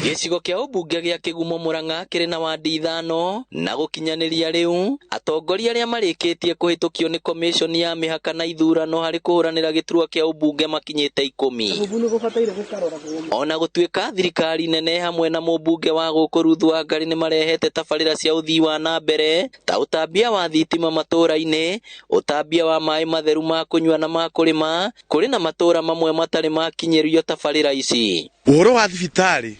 Gĩcigo kĩa ũmbunge gĩa Kĩgumo Murang'a kĩrĩ na wandi ithano na gũkinyanĩria rĩu atongoria arĩa marĩkĩtie kũhĩtũkio nĩ komĩconi ya mĩhaka na ithurano harĩ kũhũranĩra gĩturwa kĩa ũmbunge makinyĩte 10. Ona gũtuĩka thirikari nene hamwe na mũmbunge wa gũkũ Ruth Wangari nĩ marehete tabarĩra cia ũthii wa na mbere ta ũtambia wa thitima matũũra-inĩ, ũtambia wa maĩ matheru ma kũnyua na ma kũrĩma, kũrĩ na matũũra mamwe matarĩ makinyĩrio tabarĩra ici. Ũhoro wa thibitarĩ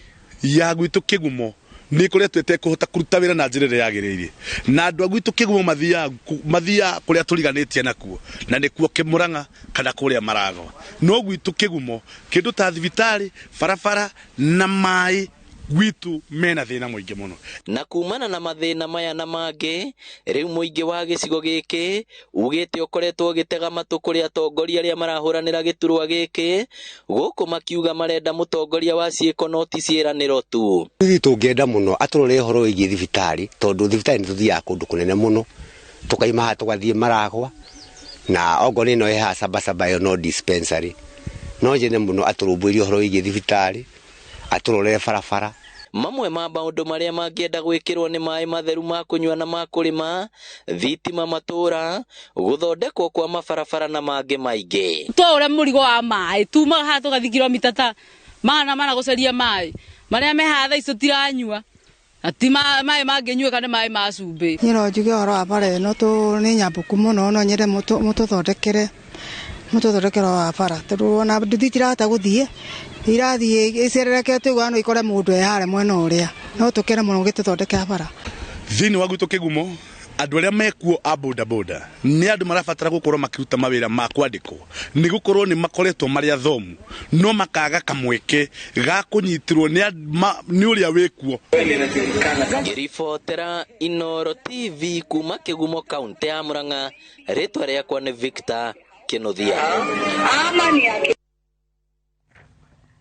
ya gwitũ Kĩgumo nĩ ĩkoretwo ĩtekũhota kũruta wĩra na njĩra ĩrĩa yagĩrĩire, na andũ a gwitũ Kĩgumo mathiaga kũrĩa tũriganĩtie nakuo, na nĩkuo Kĩmũrang'a kana kũrĩa Maragwa. No gwitũ Kĩgumo kĩndũ ta thibitarĩ, barabara na maĩ gwitũ mena thĩna mũingĩ mũno. Na kumana na mathĩna maya na mangĩ, rĩu mũingĩ wa gĩcigo gĩkĩ ugĩte ũkoretwo ũgĩtega matũ kũrĩ atongoria arĩa marahũranĩra gĩturwa gĩkĩ, gũkũ makiuga marenda mũtongoria wa ciĩko no ti ciĩranĩro tu. Ithuĩ tũngĩenda mũno atũrore ũhoro wĩgiĩ thibitarĩ, tondũ thibitarĩ nĩ tũthiaga kũndũ kũnene mũno, tũkaima haha tũgathiĩ Maragwa, na ongorwo nĩ ĩno ĩ haha Sabasaba ĩyo no dispensary. No nyende mũno atũrũmbũirie ũhoro wĩgiĩ thibitarĩ, atũrorere barabara. Mamwe ma maũndũ marĩa mangĩenda gwĩkĩrwo nĩ maĩ matheru ma kũnyua na ma kũrĩma, thitima matũũra, gũthondekwo kwa mabarabara na mangĩ maingĩ. Twaũra mũrigo wa maĩ, tumaga haha tũgathiĩ kilomita ta 400 gũcaria maĩ. Marĩa me haha thaa ici tũtiranyua. Na ti maĩ mangĩnyuĩka nĩ maĩ ma cumbĩ. Niĩ no njuge ũhoro wa bara ĩno nĩ nyambũku mũno, no nyende mũtũthondekere wa bara, tondũ ona nduthi itirahota gũthiĩ, irathiĩ icererekete ũguo no ikore mũndũ e harĩa mwena ũrĩa. No tũkene mũno ũgĩtũthondekera bara. Thĩinĩ wa gwitũ Kĩgumo, andũ arĩa mekuo a boda boda nĩ andũ marabatara gũkorwo makĩruta mawĩra ma kwandĩkwo, nĩ gũkorwo nĩ makoretwo marĩ athomu no makaga kamweke ga kũnyitĩrwo nĩ ũrĩa wĩkuo. Ngĩribotera Inooro TV kuma Kĩgumo kaunti ya Murang'a, rĩtwa rĩakwa nĩ Victor Kĩnuthia.